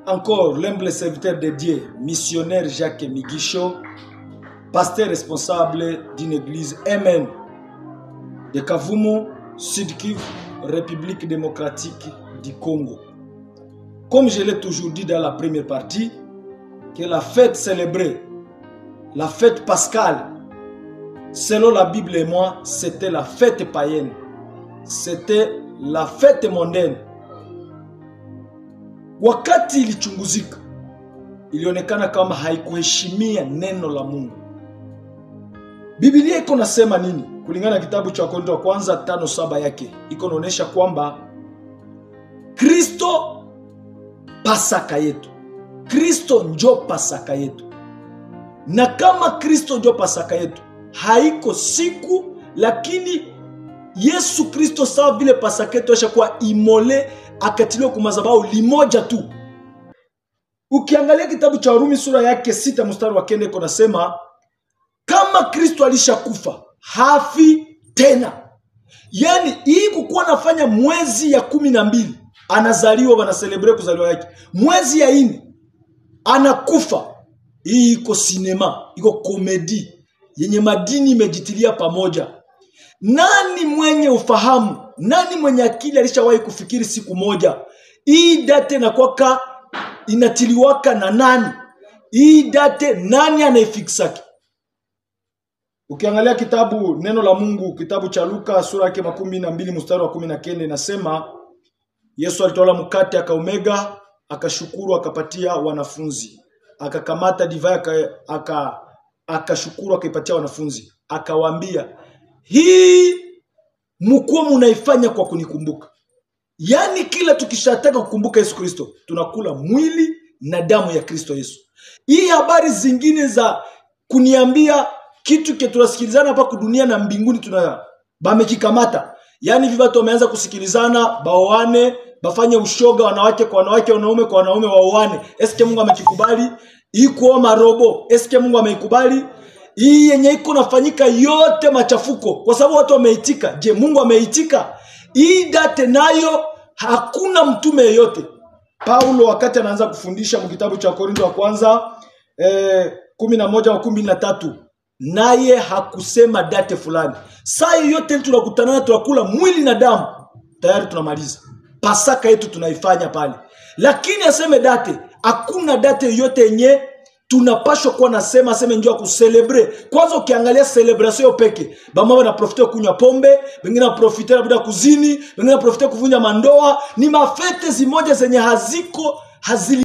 Encore l'humble serviteur de Dieu, missionnaire Jacques Migisho, pasteur responsable d'une église MN de Kavumu, Sud Kivu, République démocratique du Congo. Comme je l'ai toujours dit dans la première partie, que la fête célébrée, la fête pascale, selon la Bible et moi, c'était la fête païenne. C'était la fête mondaine. Wakati ilichunguzika, ilionekana kama haikuheshimia neno la Mungu. Biblia iko nasema nini? Kulingana na kitabu cha Wakorintho wa kwanza 5:7 yake, iko naonesha kwamba Kristo Pasaka yetu. Kristo njo Pasaka yetu. Na kama Kristo njo Pasaka yetu, haiko siku, lakini Yesu Kristo sawa vile Pasaka yetu ashakuwa immolé, akatiliwa kwa madhabahu limoja tu. Ukiangalia kitabu cha Warumi sura yake 6 mstari wa 9 iko nasema kama Kristo alishakufa hafi tena. Yani hii kukuwa nafanya mwezi ya 12 anazaliwa, wana celebrate kuzaliwa yake. Mwezi ya 4 anakufa. Hii iko sinema, iko komedi yenye madini imejitilia pamoja. Nani mwenye ufahamu, nani mwenye akili alishawahi kufikiri siku moja hii date na kwaka inatiliwaka na nani? Hii date nani anaifiksaki? Ukiangalia kitabu neno la Mungu, kitabu cha Luka sura yake 12 mstari wa 19 inasema Yesu alitoa mkate akaumega, akashukuru, akapatia wanafunzi. Akakamata divai akashukuru, akaipatia wanafunzi. Akawaambia, hii mkuwa munaifanya kwa kunikumbuka. Yani kila tukishataka kukumbuka Yesu Kristo, tunakula mwili na damu ya Kristo Yesu. Hii habari zingine za kuniambia kitu ke tunasikilizana hapa kudunia na mbinguni tuna bamekikamata. Yani hivi watu wameanza kusikilizana, baoane, bafanye ushoga wanawake kwa wanawake, wanaume kwa wanaume waoane. Eske Mungu amekikubali? Hii kuoa marobo, eske Mungu ameikubali? Hii yenye iko nafanyika yote machafuko kwa sababu watu wameitika. Je, Mungu ameitika? Hii date nayo hakuna mtume yeyote. Paulo wakati anaanza kufundisha mkitabu cha Korinto wa kwanza 11:13, naye hakusema date fulani. Saa yote tunakutana tunakula mwili na damu, tayari tunamaliza. Pasaka yetu tunaifanya pale. Lakini aseme date, hakuna date yote yenye tunapashwa kuwa nasema aseme njoo kucelebrate. Kwanza ukiangalia celebration peke, bamama na profite kunywa pombe, wengine na profite labda kuzini, wengine na profite kuvunja mandoa, ni mafete zimoja zenye haziko hazili